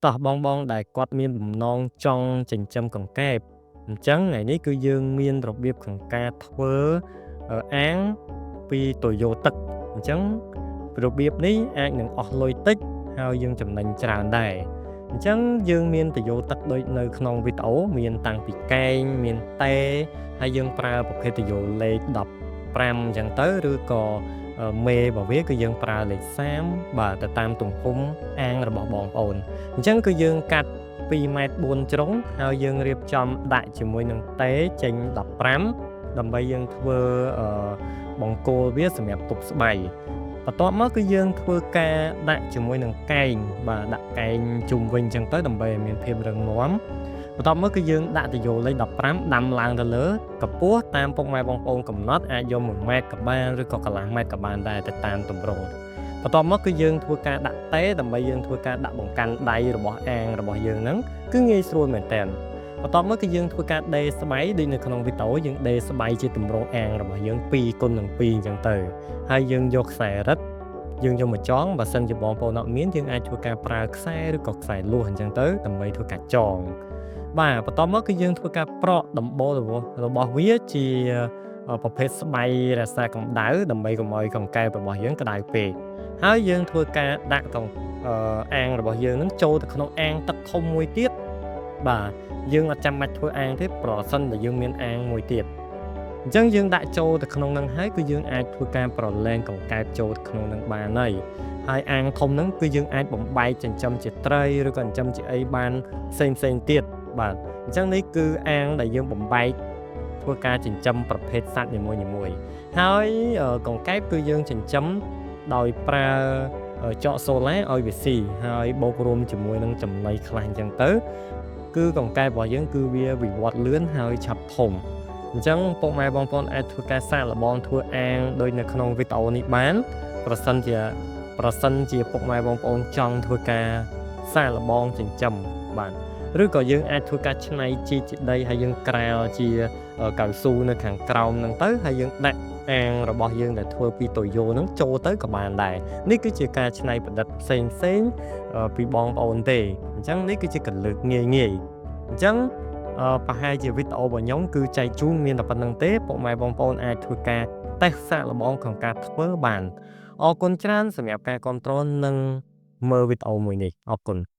តោះបងៗដែលគាត់មានបំណងចង់ចិញ្ចឹមកង្កែបអញ្ចឹងថ្ងៃនេះគឺយើងមានរបៀបក្នុងការធ្វើអាងពីទុយោទឹកអញ្ចឹងរបៀបនេះអាចនឹងអស់លុយតិចហើយយើងចំណេញច្រើនដែរអញ្ចឹងយើងមានទុយោទឹកដូចនៅក្នុងវីដេអូមានតាំងពីកែងមានតេហើយយើងប្រើប្រភេទទុយោលេខ15អញ្ចឹងទៅឬក៏មេរបស់វាគឺយើងប្រើលេខ30បាទទៅតាមទំហំអាងរបស់បងប្អូនអញ្ចឹងគឺយើងកាត់2ម៉ែត្រ4ជ្រុងហើយយើងរៀបចំដាក់ជាមួយនឹងតេចេញ15ដើម្បីយើងធ្វើបង្គោលវាសម្រាប់ទប់ស្បៃបន្ទាប់មកគឺយើងធ្វើការដាក់ជាមួយនឹងកែងបាទដាក់កែងជុំវិញអញ្ចឹងទៅដើម្បីឲ្យមានភាពរឹងមាំបន្ទាប់មកគឺយើងដាក់ទុយោលេខ15ដាំឡើងទៅលើកម្ពស់តាមពុកម៉ែបងប្អូនកំណត់អាចយក1ម៉ែត្រក៏បានឬក៏កន្លះម៉ែត្រក៏បានដែរទៅតាមទម្រង់បន្ទាប់មកគឺយើងធ្វើការដាក់តេដើម្បីយើងធ្វើការដាក់បង្កាន់ដៃរបស់អាងរបស់យើងហ្នឹងគឺងាយស្រួលមែនតើបន្ទាប់មកគឺយើងធ្វើការដេរស្បៃដូចនៅក្នុងវីដេអូយើងដេរស្បៃជាទម្រង់អាងរបស់យើង2គុណនឹង2អញ្ចឹងទៅហើយយើងយកខ្សែរឹតយើងយកមកចងបើសិនជាបងប្អូនអត់មានយើងអាចធ្វើការប្រើខ្សែឬក៏ខ្សែលួសអញ្ចឹងទៅដើម្បីធ្វើការចងបាទបន្ទាប់មកគឺយើងធ្វើការប្រក់ដំបូលរបស់វាជាប្រភេទស្បៃរក្សាកម្ដៅដើម្បីកុំឲ្យកង្កែបរបស់យើងក្ដៅពេកហើយយើងធ្វើការដាក់កងអាងរបស់យើងនឹងចូលទៅក្នុងអាងទឹកធំមួយទៀតបាទយើងអត់ចាំបាច់ធ្វើអាងទេប្រសិនបើយើងមានអាងមួយទៀតអញ្ចឹងយើងដាក់ចូលទៅក្នុងនឹងហើយគឺយើងអាចធ្វើការប្រឡែងកង្កែបចូលទៅក្នុងនឹងបានហើយហើយអាងធំហ្នឹងគឺយើងអាចបំបែកចិញ្ចឹមជាត្រីឬក៏ចិញ្ចឹមជាអីបានផ្សេងផ្សេងទៀតបាទអញ្ចឹងនេះគឺអាងដែលយើងបំបែកធ្វើការចិញ្ចឹមប្រភេទសត្វនីមួយៗហើយកង្កែបគឺយើងចិញ្ចឹមដោយប្រើចកសូឡាឲ្យវាស៊ីហើយបូករួមជាមួយនឹងចំណីខ្លះអញ្ចឹងទៅគឺកង្កែបរបស់យើងគឺវាវិវត្តលឿនហើយឆាប់ធំអញ្ចឹងពុកម៉ែបងប្អូនអាចធ្វើការសាកល្បងធ្វើអាងដូចនៅក្នុងវីដេអូនេះបានប្រសិនជាពុកម៉ែបងប្អូនចង់ធ្វើការសាកល្បងចិញ្ចឹមបាទឬក៏យើងអាចធ្វើការច្នៃជីកជាដីហើយយើងក្រាលជាកៅស៊ូនៅខាងក្រោមហ្នឹងទៅហើយយើងដាក់អាងរបស់យើងដែលធ្វើពីទុយោហ្នឹងចូលទៅក៏បានដែរនេះគឺជាការច្នៃប្រឌិតផ្សេងផ្សេងពីបងប្អូនទេអញ្ចឹងនេះគឺជាកលឹកងាយងាយអញ្ចឹងប្រហែលជាវីដេអូរបស់ខ្ញុំគឺចែកជូនមានតែប៉ុណ្្នឹងទេពុកម៉ែបងប្អូនអាចធ្វើការតេស្តសាកល្បងក្នុងការធ្វើបានអរគុណច្រើនសម្រាប់ការគាំទ្រនិងមើលវីដេអូមួយនេះអរគុណ។